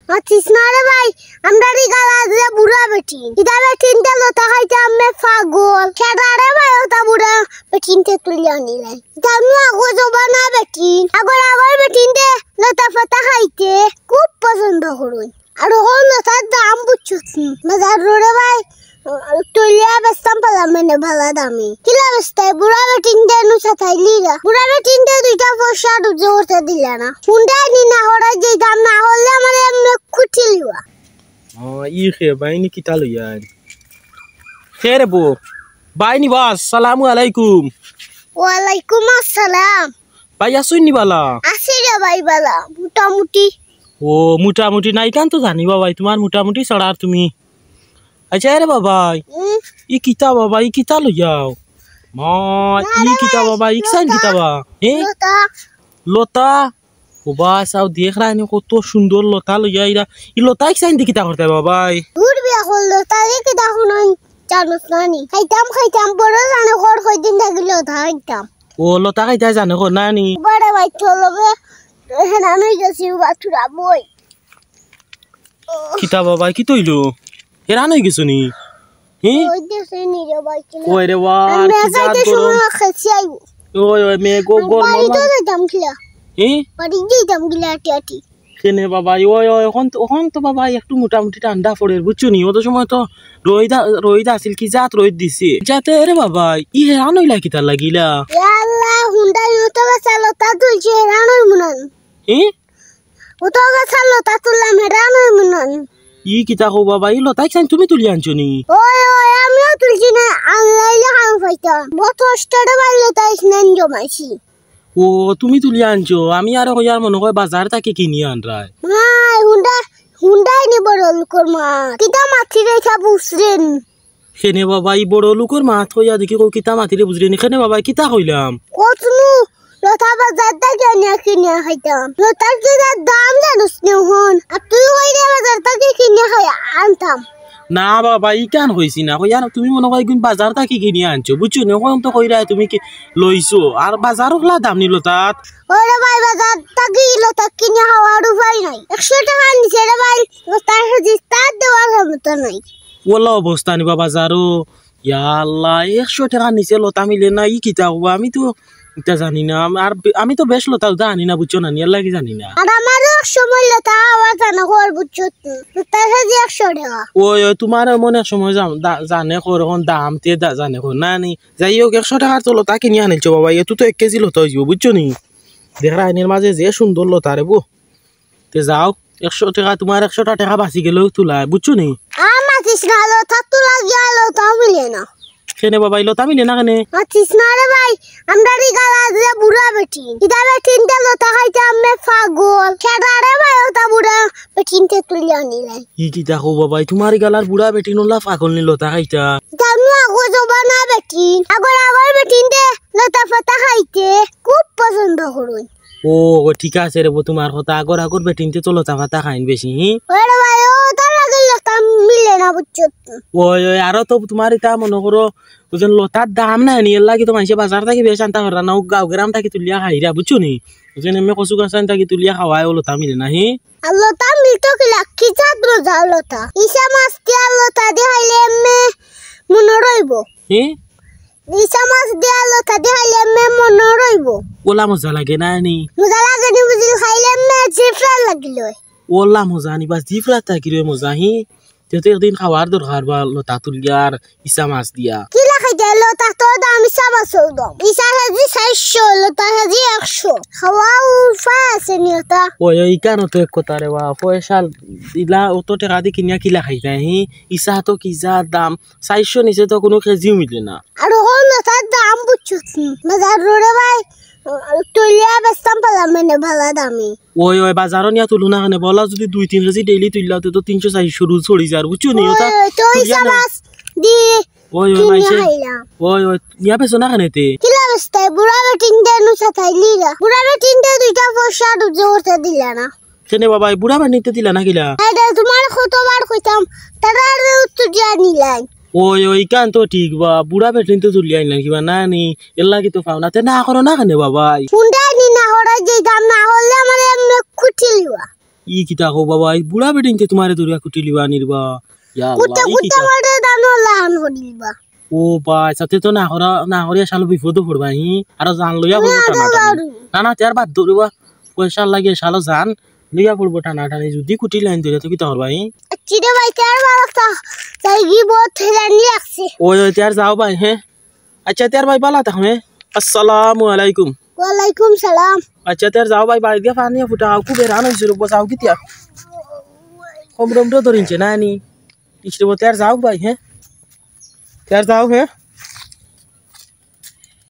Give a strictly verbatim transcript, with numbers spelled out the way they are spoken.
মাতিস না রে ভাই, আমরার ইগালার যে বুড়া বেটিন, ইতা বেটিনতে লতা খাইতে আমি পাগল। কেডা রে ভাই অতা বুড়া বেটিনতে তুলিয়া আনিলাইন? ইতা আমি আগর জমানার বেটিন, আগর আগর বেটিনতে লতা পাতা খাইতে খুব পছন্দ করইন। আর অখন লতার দাম বুঝছস নি? বাজারো রে ভাই, তুলিয়া বেচতাম পারলাম মানে ভালা দামে। কিলা বেচতায়? বুড়া বেটিনতে নু সাতাইলিরা। বুড়া বেটিনতে দুইটা পয়সা রুজি করতে দিলা না। হুন্ডায় নি না হরাই যে দাম না হলে আমার এমনি খুঁটি লিবা। ও, ই খে, বাইনি কিতা লইয়া আইন? খে রে বো, বাইনি বাস, সালামু আলাইকুম। ওয়ালাইকুম আসসালাম। ভাই, আছইন নি বালা? আছি রে ভাই বালা, মোটামুটি। ও, মোটামুটি নাই কান তো জানি বাবাই, তুমার মোটামুটি ছাড়া আর তুমি। আচ্ছা, এরে বাবাই, উম। ই কিতা বাবা, ই কিতা লইয়াও? মা, না ই রে কিতা ভাই, বাবা, ই কিসাইন লতা। কিতা বা? এ? লতা। লতা? ও বা, চাও দেখরায় নি কত সুন্দর লতা লইয়া আইরা। ই লতা ইকসাইন দি কিতা করতায় বাবাই? দূর বিয়া কর লতা দি কিতা করইন জানোস না নি? খাইতাম, খাইতাম, বড় জানে কর কয়দিন থাকি লতা খাইতাম। ও, লতা খাইতায় জানে কর না নি? বড় ভাই তো লগে হেরান অই গেছি, বাথুরা বই। কিতা বাবাই, কিতা অইলো? হেরান অই গেছো নি? হি? ওই দেশে নি রে ভাই, কিলা। ওই রে বা, আর আমি কি জাত যাইতে গরম। সময় খেছি আইবো। ওই, ওই, মেঘ ও আর গরম বাড়িতে আমার। যাইতাম কিলা। হি? বাড়ি যাইতাম কিলা আটি আটি। কেনে বাবাই, ওই, ওই, অখন তো, অখন তো বাবাই একটু মোটামুটি ঠান্ডা পড়ের, বুঝছো নি? অত সময় তো রইদ আ-, রইদ আছিল, কি জাত রইদ দিছে। যাতে রে বাবাই, ই হেরান অইলা কিতার লাগিলা? ইয়া আল্লাহ, হুন্ডায় অত গাছর লতা তুলছি, হেরান অইমু না নি? হি? অত গাছর লতা তুললাম, হেরান অইমু না নি? ই কিতা কও বাবা, ই লতা ইকসাইন তুমি তুলি আনছো নি? ওই, ওই, আমিও তুলছি না, আনলাইলে খাম পাইতাম। বত কষ্টে রে ভাই লতা ইকসাইন জমাইছি। ও, তুমি তুলি আনছো, আমি আরো কইয়ার মনো কয় বাজার থাকি কিনি আনরায়। মাই, হুন্ডা, হুন্ডায় নি বড় লোকর মাত। কিতা মাতিরে ইতা বুঝরে নি? কেনে বাবা, ই বড় লোকর মাত কইয়া দেখি কও কিতা মাতিরে বুঝরে নি? কেনে বাবা, কিতা কইলাম? কতনু লতা বাজার থাকি আনিয়া কিনিয়া খাইতাম। লতার কিতা দাম জানোস নি অখন? আর তুই কইরে বাজার থাকি কিনিয়া খাই আনতাম। না বাবা, ইখান কইছি না। কইয়ার তুমি মনো কয় ইগুন বাজার থাকি কিনিয়া আনছো, বুঝছো নি? অখন তো কইরায় তুমি কি লইছো। আর বাজার অকলা দাম নি লতাত। ওরে ভাই, বাজার থাকি লতা কিনিয়া খাওয়ার উপায় নাই। একশো টেকার নিচে রে ভাই, লতার কেজি তার দেওয়ার ক্ষমতা নাই। অলা অবস্থা নি বাবা বাজারো। ইয়া আল্লাহ, একশো টেকার নিচে লতা মিলে না, ই কিতা কও? আমি তো ইতা জানি না। আম-, আর বে-, আমি তো বেশ লতা উতা আনি না, বুঝছো না নি, এর লাগি জানি না। আর আমারও এক সময় লতা খাওয়া জানে কর, বুঝছো নি? লতার কেজি একশো টেকা। ওই, ওই, তুমার এমন এক সময় জাম-, দা-, জানে কর, অখন দাম তে দা-, জানে কর, না নি? যাই হোক, একশো টেকার তো লতা কিনি আনিলছো বাবা, এত তো এক কেজি লতা অইযিবো, বুঝছো নি? দেখরায় আইনের মাঝে যে সুন্দর লতা রে বো। তে যাও, একশো টেকা, তুমার একশোটা টেকা বাঁচি গেলেও তুলায়, বুঝছো নি? আর মাতিস না, লতা তুলা গিয়া লতাও মিলে না। কেনে বাবা, ই লতা মিলে না কেনে? মাতিস না রে ভাই, আমরার ইগালার যে বুড়া বেটিন, ইতা বেটিনতে লতা খাইতে আমি পাগল। কেডা রে ভাই অতা বুড়া বেটিনতে তুলিয়া আনিলাইন? ই কিতা কও বাবা, তুমার ইগালার বুড়া বেটিন অলা পাগল নি লতা খাইতা? ইতা আমি আগর জমানার বেটিন, আগর আগর বেটিনতে লতা পাতা খাইতে খুব পছন্দ করইন। ও, ও, ঠিক আছে রে বো, তুমার কথা। আগর আগর বেটিনতে তো লতা পাতা খাইন বেশি, হি? ওরে ভাই, অতার লাগি লতা মিলে না, বুঝছো? ওই, ওই, আরো তো তুমার ইতা মনো করো, বুঝছো নি, লতার দাম নাই নি, এর লাগি তো মানষে বাজার থাকি বেশ আনতা পাররা না, অউ গাঁও গ্রাম থাকি তুলিয়া খাইরা, বুঝছো নি? বুঝছো নি, এমনে কচু গাছ আন থাকি তুলিয়া খাওয়ায়, অউ লতা মিলে না, হি? আর লতা মিলতো কিলা, কি জাত মজা লতা। ইছা মাছ দিয়া লতা দি খাইলে এমনে মনো রইবো। হি? ইছা মাছ দিয়া লতা দি খাইলে এমনে মনো রইবো। অলা মজা লাগে না নি? মজা লাগে নি বুঝিল, খাইলে এমনে জিভরাত লাগিল অয়। অলা মজা নি বা, জিভরাত থাকি রয় মজা, হি? তে তো একদিন খাওয়ার দরকার বা লতা তুলিয়া আর ইছা মাছ দিয়া। কিলা খাইতে লতা তো দাম ইছা মাছর দাম। ইছা কেজি চাইরশো, লতা কেজি একশো। খাওয়ার উপায় আছে নি অতা? ওই, ওই, ইখানো তো এক কথা রে বা, পয়সা দিলা, অত টেকা দি কিনিয়া কিলা খাইতায়, হি? ইছা তো কি জাত দাম, চাইরশো নিচে তো কুনু কেজিও মিলে না। আর অখন লতার দাম বুঝছো নি? বাজারো রে ভাই, তুলিয়া বেচতাম পারলাম মানে ভালা দামে। ওই, ওই, বাজারো নিয়া তুলো না কেনে? অলা যুদি দুই তিন কেজি ডেইলি তুললাও, তে তো তিনশো চাইরশো রুজ পড়ি যার, বুঝছো নি? ওই, অতা ওই, তো তুলিয়া ইছা না। মাছ দি ওই, ওই, কিনিয়া মাইছে। খাইলাম। ওই, ওই, নিয়া বেচো না কেনে তে? কিলা বেচতায়? বুড়া বেটিনতে নু সাতাইলিরা। বুড়া বেটিনতে দুইটা পয়সা রুজি করতে দিলা না। কেনে বাবা, ই বুড়া বেটিনতে দিলা না কিলা? এই দে, তুমারে কতবার কইতাম, তারা আর উত্তর দিয়া নিলাই। ওই, ওই, ইখান তো ঠিক বা, বুড়া বেটিনতে তুলিয়া আনলাম কিবা না নি, এর লাগি তো পাও না, তে না করো না কেনে বাবা? হুন্ডায় নি না করাই যে দাম না করলে আমার এমনি খুঁটি লিবা। ই কিতা কও বাবা, ই বুড়া বেটিন্তে তুমারে ধরিয়া কুটিলিবা নিবা। ইয়া আল্লাহ, কুটে ই কুটে কিতা? মারে দানো লাহান করিলিবা। ও বা, সাথে তো না করা, না করিয়া শালো বিপদো পড়বা, হি? আরো জান লইয়া পড়বো টানা টানি। না, না, তে আর বাদ দেও রে বা। পয়সার লাগি শালো জান লইয়া পড়বো টানা টানি। যদি কুটিলাইন ধরিয়া তো কিতা করবা, হি? আচ্ছা রে ভাই, তে আর ভালা তা-, তাই কি বহুত হেরানি লাগছে। ওই, ওই, তে আর যাও ভাই, হে? আচ্ছা, তে আর ভাই ভালা থাকো, হে? আসসালামু আলাইকুম। ওয়ালাইকুম সালাম। আচ্ছা, তে আর যাও ভাই, বাড়ি দিয়া পানি ফুটাও, খুব হেরান অইছি রে বা, যাও কিতা? কম রম তো ধরিনছে না নি? ইস রে বা, তে আর যাও ভাই, হে? তে আর যাও, হে?